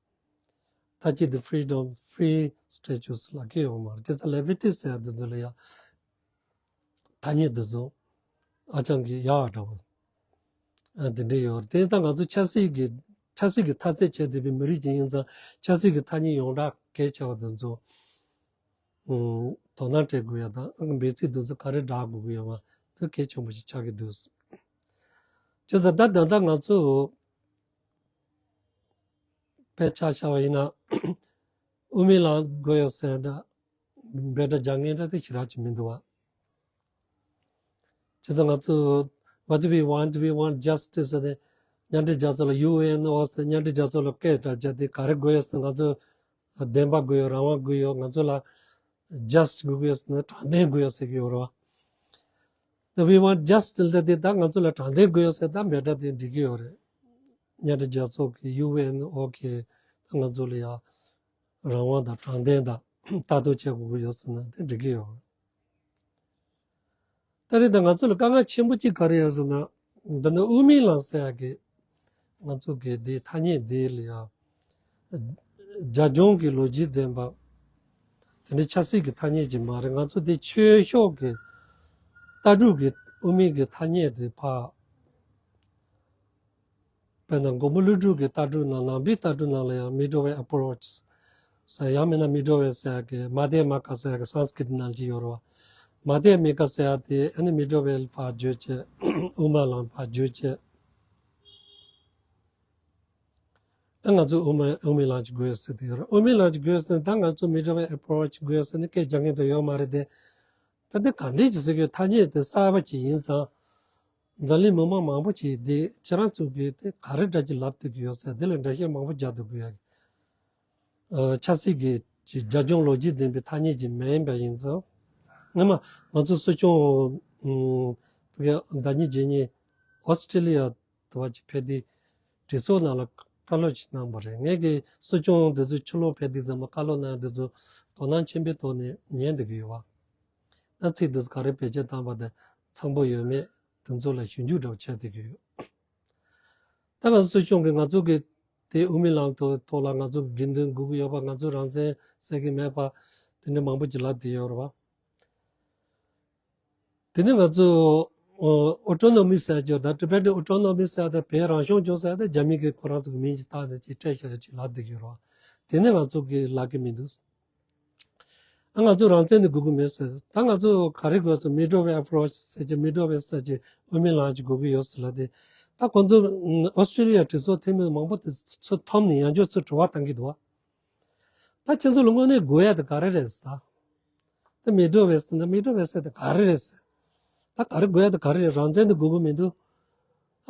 ད་ཅི་དེ་Freedom Free Statues ལབ་ཀྱི་ཡོད་མ་རེད། དེ་ཚོ་Liberty ཟེར་ཡ་དེ་ཚོ་ལ་ཡ་ཐ་སྙད་དེ་ཚོ་ཨ་ཅང་གི་ཡག་འདྲ་བོ། ཨ། དེ་འདྲ་ཡོད་རེད། དེ་ད་ང་ཚོ་ཆབ་སྲིད་ཀྱི་ཆབ་སྲིད་ཀྱི་འཐབ་རྩོད་བྱས་བསྡད་པའི་མི་རིགས་ཅིག་ཡིན་ཙང་། ཆབ་སྲིད་ཀྱི་ཐ་སྙད་ཡོངས་གྲགས་གལ་ཆེ་བ་དེ་ཚོ། ཨུམ། དོ་སྣང་སྤྲད་དགོས་ཡ་དང་། འབོད་ཚིག་དེ་ཚོ་ག་རེ་བསྒྲགས་དགོས་ཀྱི་ཡོད་པ་དེ་གལ་ཆེན་པོ་ཞིག་ཆགས་ཀྱི་འདུག་བྱས་ཙང་ད་ད་ལྟ་ང་ཚོ་དཔེ་ཆ་བཞག་པ་ཡིན་ན། དབུ་མའི་ལམ་དགོས་ཡོད་ཟེར་འདྲ། འབོད་སྒྲ་རྒྱག་མཁན་འདྲ་དེ་ཞེ་དྲག་ཅིག་མི་འདུག་བ། བྱས་ཙང་ང་ཚོ། What do we want? We want justice ཟེར་ནས་མཉམ་འབྲེལ་རྒྱལ་ཚོགས་ལ། ཡུ་ཨེན་ཨོ་ཟེར་མཉམ་འབྲེལ་རྒྱལ་ཚོགས་ལ་སྐད་སྒྲ་བརྒྱབ་སྟེ་ག་རེ་དགོས་ཡོད་ཟེར། ང་ཚོ་བདེན་པ་དགོས་ཡོད། རང་དབང་དགོས་ཡོད། ང་ཚོ་ལ་justice དགོས་ཡོད་ཟེར་ན། དྲང་བདེན་དགོས་ཡོད་ཟེར་གྱི་ཡོད་རེད་བ། The we want justice ཟེར་དེ་ད་ང་ཚོ་ལ་དྲང་བདེན་དགོས་ཡོད་ཟེར། ད་འབོད་སྒྲ་དེ་འགྲིག་གི་ཡོད་རེད། མཉམ་འབྲེལ་རྒྱལ་ཚོགས་ཀྱི་ཡུ་ཨེན་ཨོ་གི་ད་ང་ཚོ་ལ་ཡ་རང་དབང་དང་དྲང་བདེན་དང་ལྟ་རྟོག་བྱེད་དགོས་ཀྱི་ཡོད་ཟེར་ན་དེ་འགྲིག་གི་ཡོད་རེད། ད་རེས་ད་ང་ཚོ་ལ་དཀའ་ངལ་ཆེན་པོ་གཅིག་ག་རེ་ཡོད་ཟེར་ན། འདི་ནི་དབུ་མའི་ལམ་ཟེར་ཡ་གི་ང་ཚོ་གི་འདི་ཐ་སྙད་འདི་ལ་ཡ་རྒྱབ་ལྗོངས་ཀྱི་ལོ་རྒྱུས་ལྡན་པ། དེ་ནི་ཆབ་སྲིད་ཀྱི་ཐ་སྙད་ཅིག་མ་རེད། ང་ཚོ་འདི་ཆོས་ཕྱོགས་ཀྱི་ལྟ་གྲུབ་ཀྱི་དབུ་མའི་གི་ཐ་སྙད་དེ་ཕར། དཔེར་ན་མགོན་པོ་ཀླུ་སྒྲུབ་ཀྱི་ལྟ་གྲུབ་ནང་། ནང་པའི་ལྟ་གྲུབ་ནང་ལ་ཡང་Middle Way Approach ཟེར། ཡང་མིན་ན་Middle Way ཟེར་ཡ་གི། མ་དྷྱ་མ་ཀ་ཟེར་ཡ་གི་སཾ་སྐྲྀཏ་ནང་ཅིག་ཡོད་རེད་བ། མ་དྷྱ་མ་ཀ་ཟེར་ཡ་དེ་ཨ་ནི་Middle Way ལ་ཕར་བརྗོད་བྱས། དབུ་མ་ལམ་ཕར་བརྗོད་བྱས། ཨ། ང་ཚོ་དབུ་མའི་དབུ་མའི་ལམ་གྱི་དགོས་ཟེར་དེ་ཡོད་རེད། དབུ་མའི་ལམ་གྱི་དགོས་ཟེར་ན། ད་ང་ཚོ་མི་འདྲ་བའི་ཨེ་པོ་རོ་ཆི་དགོས་ཟེར་ནས་སྐད་རྒྱག་མཁན་དེ་ཡོད་མ་རེད་དེ། ད་འདི་ག་འདྲས་ཀྱི་ཟེར་གྱི་ཐ་སྙད་དེ་གསར་པ་ཅིག་ཡིན་ཙང་། འཛམ་གླིང་མི་མང་མང་པོ་ཅིག་འདི་ཁྱེད་རང་ཚོ་གིས་དེ་ག་རེ་འདྲ་ཅིག་ལབ་བསྡད་ཀྱི་ཡོད་ཟེར། འདི་ལ་འགྲེལ་བཤད་མང་པོ་རྒྱག་འདུག་གི་ཡོད། ཨ། ཆབ་སྲིད་ཀྱི་ཅིག་རྒྱབ་ལྗོངས་ལོ་རྒྱུས་ལྡན་པའི་ཐ་སྙད་ཅིག་མ་ཡིན་པ་ཡིན་ཙང་། སྔོན་མ་ང་ཚོ་སྲིད་སྐྱོང་། ཨ། ཕ་གི་ཟླ་ཉིན་རྗེས་ཉིན་ཨོ་སི་ཀྲི་ལི་ཡ་དུ་བ་ཅིག་ཕེབས་དུས་གྲོས་ཚོགས་ནང་ལ་བཀའ་སློབ་ཅིག་གནང་བ་རེད། ངས་ཀྱི་སྲིད་སྐྱོང་དེ་ཚོ་ཕྱི་ལོགས་ཕེབས་དུས་ཙམ་པ་བཀའ་སློབ་གནང་དེ་ཚོ་དོ་སྣང་ཆེན་པོའི་ཐོག་ནས་ཉན་བསྡད་ཀྱི་ཡོད་པ། ད་ཚིག་དེ་ཚོ་ག་རེ་བེད་སྤྱོད་བཏང་བ་དེ་འཚམ་པོ་ཡོད་མེད་དེ་ཚོ་ལ་ཞིབ་འཇུག་འདྲ་བོ་བྱས་བསྡད་ཀྱི་ཡོད། ད་ང་ཚོ་སྲིད་སྐྱོང་གིས་ང་ཚོ་གི་དེ་དབུ་མའི་ལམ་ཐོག་ཐོག་ལ་ང་ཚོ་གི་དགོས་འདུན་དགོས་ཀྱི་ཡོད་པ། ང་ཚོ་རང་བཙན་ཟེར་གྱི་མེད་པ། དེ་འདྲ་མང་པོ་ཅིག་ལབ་བསྡད་ཡོད་རེད་པ། དེ་ནས་ང་ཚོ་ཨོ་ཏོ་ནོ་མི་ཟེར་རྒྱུ་དང་ཊི་བེ་ཊན་ཨོ་ཏོ་ནོ་མི་ཟེར་དང་བོད་རང་སྐྱོང་ལྗོངས་ཟེར་དང་རྒྱ་མི་གིས་ཁོ་རང་ཚོ་གི་མིང་ཅིག་བཏགས་ནས་ཅིག་སྤྲད་བཞག་ཡ་ཅིག་ལབ་བསྡད་ཀྱི་ཡོད་རེད་པ། དེ་ནས་ང་ཚོ་གི་ལབ་ཀྱི་མི་འདུག། ཨ། ང་ཚོ་རང་བཙན་ནི་དགོས་ཀྱི་མེད་ཟེར། ད་ང་ཚོ་ག་རེ་དགོས་ཟེར། མི་འགྲོ་བའི་ཨེ་པོ་རོ་ཆི་ཟེར་གྱི། མི་འགྲོ་བའི་ཟེར་གྱི་དབུ་མའི་ལམ་ཅིག་དགོས་ཀྱི་ཡོད་ཟེར་ལབ་དེ། ད་ཁོང་ཚོ་ཨོ་སི་ཀྲི་ལི་ཡ་གྲོས་ཚོགས་འཐུས་མི་མང་པོ་དེ་ཚོ་འཐོམ་ནས་ཡང་བསྐྱར་ཚུར་དྲི་བ་བཏང་གི་འདུག་པ། ད་ཁྱེད་ཚོ་ལ་དངོས་གནས་དགོས་ཡ་དེ་ག་རེ་རེད་ཟེར། ད་མི་འགྲོ་བའི་ཟེར་ན། མི་འགྲོ་བའི་ཟེར་དེ་ག་རེ་རེད་ཟེར། ད་ག་རེ་དགོས་ཡ་དེ་ག་རེ་རེད། རང་བཙན་དེ་དགོས་ཀྱི་མི་འདུག།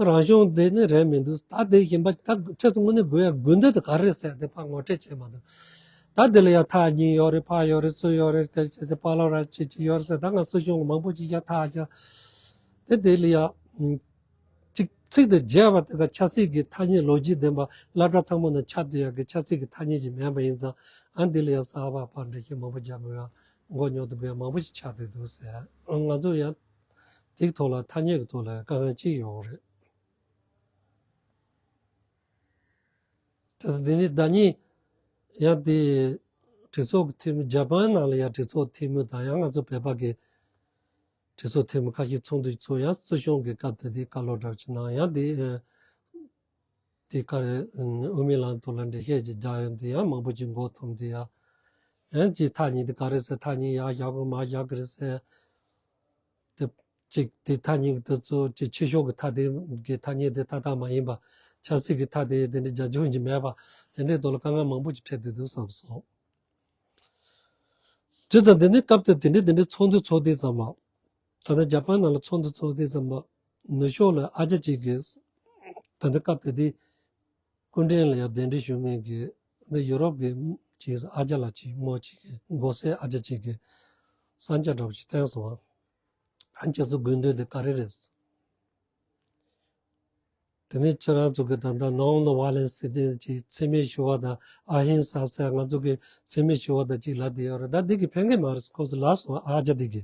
རང་སྐྱོང་དེ་ནི་རེད་མི་འདུག། ད་དེ་བཞིན་པ་ད་ཁྱེད་ཚོ་དངོས་གནས་དགོས་ཡ་དགོས་འདོད་དེ་ག་རེ་རེད་ཟེར་དེ་ཕར་ངོ་སྤྲོད་བྱས་མ་འདུག། ད་དེ་ལ་ཡ་ཐག་ཉེ་ཡོད་རེད། ཕར་ཡོད་རེད། ཚུར་ཡོད་རེད། དེ་བྱས་ཚེ་པཱ་ལགས་རང་བྱེད་ཀྱི་ཡོད་རེད་ཟེར། ད་ང་སྲིད་སྐྱོང་མང་པོ་ཅིག་ཡ་ཐག་རྒྱག་དེ་དེ་ལ་ཡ། ཅིག་ཚིག་དེ་བརྗེ་བ་དེ་ག་ཆབ་སྲིད་ཀྱི་ཐ་སྙད་ལོ་རྒྱུས་ལྡན་པ་སློབ་གྲྭ་ཚང་མ་ནང་ཁྱབ་བསྡད་ཡག་གི་ཆབ་སྲིད་ཀྱི་ཐ་སྙད་ཅིག་མིན་པ་ཡིན་ཙང་། ཨ། འདི་ལ་ཡང་གསར་པ་ཕར་འགྲེལ་བཤད་མང་པོ་རྒྱག་དགོས་ཡ། མགོ་རྙོག་དུ་དགོས་ཡ་མང་པོ་ཞིག་ཆགས་བསྡད་འདུག་ཟེར། ང་ཚོ་ཡང་དེའི་ཐོག་ལ་ཐ་སྙད་ཀྱི་ཐོག་ལ་དཀའ་ངལ་ཅིག་ཡོང་གི་རེད། དེ་དེ་ནས་ཟླ་ཉིན་ཡང་དེ་གྲོས་ཚོགས་ཀྱི་འཐུས་མི། ཇ་པན་ནང་ལ་ཡང་གྲོས་ཚོགས་འཐུས་མི་དང་ཡང་ང་ཚོ་བོད་པ་གི་གྲོས་ཚོགས་འཐུས་མི་ཁ་ཤས་ཚོགས་འདུ་ཚོགས། ཡང་སྲིད་སྐྱོང་གི་སྐབས་དེ་དེ་བཀའ་སློབ་འདྲ་བོ་ཅིག་གནང་། ཡང་དེ་དེ་ག་རེ། དབུ་མའི་ལམ་ཐོག་ལ་འགྲེལ་བཤད་ཅིག་རྒྱག་ཡོང་དུས་ཡང་མང་པོ་ཅིག་མགོ་འཐོམས་དུས་ཡ། ཡང་ཅིག་ཐག་ཉེ་དེ་ག་རེ་ཟེར། ཐག་ཉེ་ཡར་བཞག་དགོས་མར་བཞག་གི་རེད་ཟེར། དེ་ཅིག་དེ་ཐག་ཉེ་གི་དེ་ཚོ་ཅིག་ཆོས་ཕྱོགས་ཀྱི་ཐ་དེ་གི་ཐ་སྙད་དེ་ཏག་ཏག་མ་ཡིན་པ། ཆབ་སྲིད་ཀྱི་ཐ་དེ་དེ་འདྲའི་རྒྱབ་ལྗོངས་ཅིག་མེད་པ། དེ་འདྲའི་ཐོག་ལ་དཀའ་ངལ་མང་པོ་ཅིག་འཕྲད་བསྡད་འདུག་བསམ་སོང་། དེ་དང་དེ་ནས་སྐབས་དེ་དེ་འདྲའི་དེ་འདྲའི་ཚོགས་འདུ་ཚོགས་དུས་ཙམ་པ། ད་ལྟ་ཇ་པན་ནང་ལ་ཚོགས་འདུ་ཚོགས་དུས་ཙམ་པ། ནུབ་ཕྱོགས་ལ་ཨ་ཅག་ཅིག་གིས། ད་ལྟ་སྐབས་དེ་དེ་སྐུ་མགྲོན་ལ་ཡང་གདན་འདྲེན་ཞུ་མཁན་གྱི་འདི་ཡུ་རོབ་ཀྱི་ཅིག་ཨ་ཅག་ལགས་ཅིག་མོ་ཅིག་གིས། མགོ་སེར་ཨ་ཅག་ཅིག་གིས་གསང་རྒྱ་འདྲ་པོ་ཅིག་བསྟན་སོང་བ། ཨ། ཁྱེད་ཚོ་དགོས་འདོད་དེ་ག་རེ་རེད། དེ་ནས་ཁྱེད་རང་ཚོ་གི་ད་ལྟ་ནོན་ཝ་ཡོ་ལེན་སི་ཟེར་དེ་ཅིག་འཚེ་མེད་ཞི་བ་དང་ཨ་ཧིང་ས་ཟེར། ང་ཚོ་གི་འཚེ་མེད་ཞི་བ་དང་ཅིག་ལབ་བསྡད་ཡོད་རེད། ད་འདི་གི་ཕན་གི་མ་རེད། ཁོ་ཚོ་ལབ་སོང་། ཨ་ཅག་འདི་གི།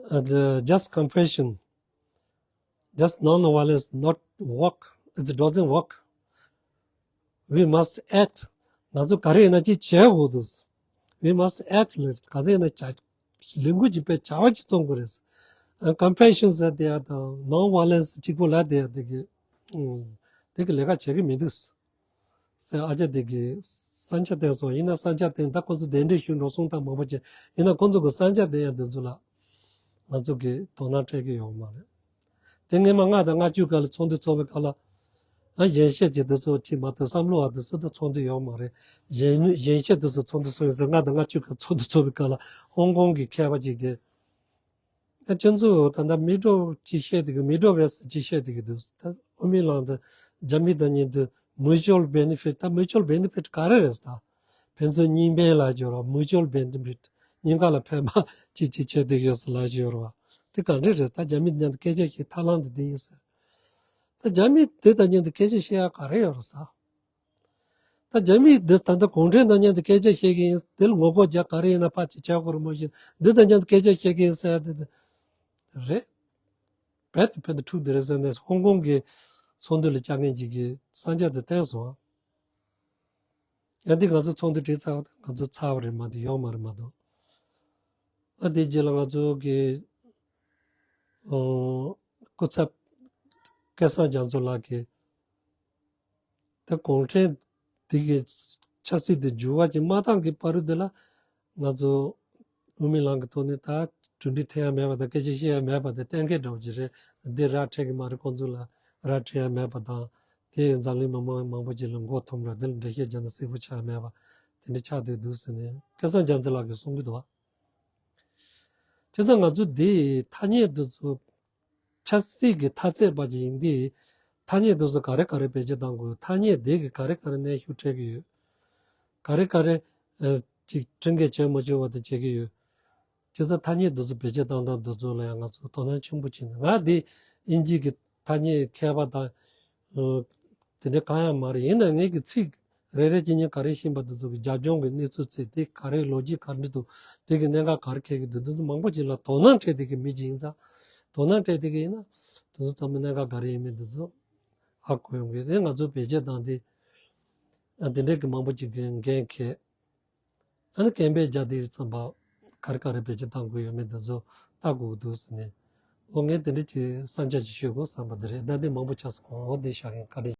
Uh, the just confession, just non-violence not work. It doesn't work. We must act. ང་ཚོ་ག་རེ་ཡིན་ན་ཅིག་བྱེད་དགོས་འདུག། We must act. ག་ཚོད་ཡིན་ན་བྱ། ལས་འགུལ་གྱི་དཔེ་བྱ་བ་ཅིག་བརྩོན་དགོས་རེད། ཨ། ཀམ་པེ་ཤན་ཟེར་དེ་ཡ་དང་ནོན་ཝ་ཡོ་ལེན་སི་གཅིག་པོ་ལབ་དེ་ཡ་དེ་གི། ཨུམ། དེ་གི་ལས་ཀ་བྱེད་ཀྱི་མི་འདུག་ཟེར་ཨ་ཅག་དེ་གི་གསང་རྒྱ་བསྟན་སོང་། ཡིན་ན་གསང་རྒྱ་བསྟན། ད་ཁོ་ཚོ་གདན་འདྲེན་ཞུས་འགྲོ་སོང་ད་མང་པོ་བྱས། ཡིན་ན་ཁོ་ཚོ་གི་གསང་རྒྱ་བསྟན་ཡ་དེ་ཚོ་ལ་ང་ཚོ་གི་དོ་སྣང་སྤྲད་ཀྱི་ཡོད་མ་རེད། དེ་སྔོན་མ་ལྔ་དང་ལྔ་བཅུ་སྐབས་ལ་ཚོགས་འདུ་ཚོགས་པའི་སྐབས་ལ། ཨ། གཞོན་སྐྱེས་ཀྱི་དེ་ཚོ་ཅིག་མ་གཏོགས་བསམ་བློ་བ་དེ་ཚོ་ད་ཚོགས་འདུ་ཡོད་མ་རེད། གཞོན་གཞོན་སྐྱེས་དེ་ཚོ་ཚོགས་འདུ་ཚོགས་ཡིན་ཟེར། ལྔ་དང་ལྔ་བཅུ་སྐབས་ཚོགས་འདུ་ཚོགས་པའི་སྐབས་ལ་ཧོང་ཀོང་གི་མཁས་པ་ཅིག་གིས། ཨ། ཁྱོད་ཚོ་ད་ལྟ་མི་འགྲོ་ཅིག་བཤད་དེ་གི། མི་འགྲོ་བས་ཅིག་བཤད་དེ་གི་འདུག། ད་དབུ་མའི་ལམ་དེ་རྒྱ་མི་དང་མཉམ་དུ་mutual benefit། ད་mutual benefit ག་རེ་རེད་ད། ཕན་ཚུན་གཉིས་ཕན་ལབ་ཀྱི་ཡོད་རེད་པ། mutual benefit། གཉིས་ཀ་ལ་ཕན་པ་ཅིག་ཅིག་བྱེད་བསྡད་ཡོད་ཟེར་ལབ་ཀྱི་ཡོད་རེད་པ། དེ་ག་འདྲས་རེད། ད་རྒྱ་མི་མཉམ་དུ་སྐད་ཆ་བཤད་ཐབས་ལམ་དེ་འདི་ཡིན་ཟེར། ད་རྒྱ་མི་དེ་དང་མཉམ་དུ་སྐད་ཆ་བཤད་ཡ་ག་རེ་ཡོད་རེད་ཟེར། ད་རྒྱ་མི་འདི་ད་ལྟ་གུང་ཁྲན་དང་མཉམ་དུ་སྐད་ཆ་བཤད་ཀྱི་ཡིན། དེ་ལ་ངོ་རྒོལ་རྒྱག། ག་རེ་ཡིན་ན་ཕར་ཅིག་བྱ་དགོས་རེད། མ་གཞི་འདི་དང་མཉམ་དུ་སྐད་ཆ་བཤད་ཀྱི་ཡིན་ཟེར་ཡ་དེ་དེ་རེད། རྦད་དེ་ཕན་ཐོགས་འགྲོ་གི་རེད་ཟེར་ནས་ཧོང་ཀོང་གི་ཚོགས་འདུ་ལ་བཅར་མཁན་ཅིག་གིས་གསང་རྒྱ་དེ་བསྟན་སོང་། ཡང་དེ་ང་ཚོ་ཚོགས་འདུ་གྲོལ་ཚར་བ་དང་ང་ཚོ་ཚར་བ་རེད་མ་གཏོགས་ཡོད་མ་རེད་མ་གཏོགས། ཨ། དེ་རྗེས་ལ་ང་ཚོ་གི། ཨོ། སྐུ་ཚབ་སྐལ་བཟང་རྒྱ་མཚོ་ལགས་ཀྱིས། ད་གུང་ཁྲན་དེ་གི་ཆབ་སྲིད་དེ་འགྱུར་བ་ཅིག་མ་བཏང་གི་བར་དུ་དེ་ལ་ང་ཚོ་དབུ་མའི་ལམ་གྱི་ཐོག་ནས་ད་གྲུབ་འབྲས་ཐོན་ཡ་མེད་པ་དང་། སྐད་ཆ་བཤད་ཡ་མེད་པ་དེ་གཏན་འཁེལ་འདྲ་བོ་ཅིག་རེད། འདི་ར་འཕྲོད་ཀྱི་མ་རེད། ཁོང་ཚོ་ལ་ར་འཕྲོད་ཡ་མེད་པ་དང་། དེ་འཛམ་གླིང་མི་མང་མང་པོ་ཅིག་ལ་མགོ་འཐོམས་ར། དེ་ལ་འགྲེལ་བཤད་རྒྱག་ན་གསལ་པོ་ཆགས་མེད་པ་དེ་འདྲ་ཆགས་བསྡད་འདུག་ཟེར་ནས་སྐལ་བཟང་རྒྱ་མཚོ་ལགས་ཀྱིས་གསུང་གི་འདུག་བ། བྱས་ཙང་ང་ཚོ་འདི་ཐ་སྙད་འདི་ཚོ་ཆབ་སྲིད་ཀྱི་མཐའ་ཚད་པ་ཅིག་ཡིན་དུས། ཐ་སྙད་འདི་ཚོ་ག་རེ་ག་རེ་བེད་སྤྱོད་གཏང་དགོས། ཐ་སྙད་འདི་གིས་ག་རེ་ག་རེ་གནོན་ཤུགས་སྤྲད་ཀྱི་ཡོད། ག་རེ་ག་རེ་ཨ་ཅིག་ཁྲིམས་འགལ་བྱས་མ་བྱུང་བ་དེ་བྱེད་ཀྱི་ཡོད། བྱས་ཙང་ཐ་སྙད་འདི་ཚོ་བེད་སྤྱོད་གཏང་སྟངས་འདི་ཚོ་ལ་ཡང་ང་ཚོ་དོ་སྣང་ཆེན་པོ་བྱས་ནས། ང་འདི་དབྱིན་ཇི་གི་ཐ་སྙད་མཁས་པ་དང་ཨ་དེ་འདྲ་གང་ཡང་མ་རེད། ཡིན་ནའང་ངེད་ཀྱི་ཚིག་རེ་རེ་གཅིག་གཉིས་ག་རེ་ཤེས་པ་འདི་ཚོ་གི་རྒྱབ་ལྗོངས་ཀྱི་གནས་ཚུལ་ཚིག་དེ་ག་རེ་ལོ་རྒྱུས་ག་འདྲ་འདུག་དེ་གི་གནད་འགག་ག་རེ་འཁེལ་གྱི་འདུག་འདི་ཚོ་མང་པོ་ཅིག་ལ་དོ་སྣང་སྤྲད་བསྡད་ཀྱི་མི་ཅིག་ཡིན་ཙང་། དོ་སྣང་སྤྲད་བསྡད་ཀྱི་ཡིན་ན་དེ་ཚོ་ཚང་མ་གནད་འགག་ག་རེ་ཡིན་མིན་འདི་ཚོ་ཧ་གོ་ཡོང་གི་རེད། ང་ཚོ་བེད་སྤྱོད་བཏང་སྟེ་ཨ་དེ་འདྲ་གི་མང་པོ་ཅིག་གི་འགན་འཁྱེར། ཨ་ནི་སྐད་འབོད་རྒྱག་དུས་ཙམ་པ་ག་རེ་ག་རེ་བེད་སྤྱོད་གཏང་དགོས་ཡོད་མེད་འདི་ཚོ་ལྟ་དགོས་འདུག་ཟེར་ནས། འོ་ངས་དེ་འདྲ་གི་བསམ་འཆར་ཅིག་ཤོད་དགོས་བསམ་པ་དེ་རེད། ད་འདི་མང་པོ་ཆགས་སོང་། འོ་འདི་བཞག་གི་ཡིན། བཀའ་དྲིན།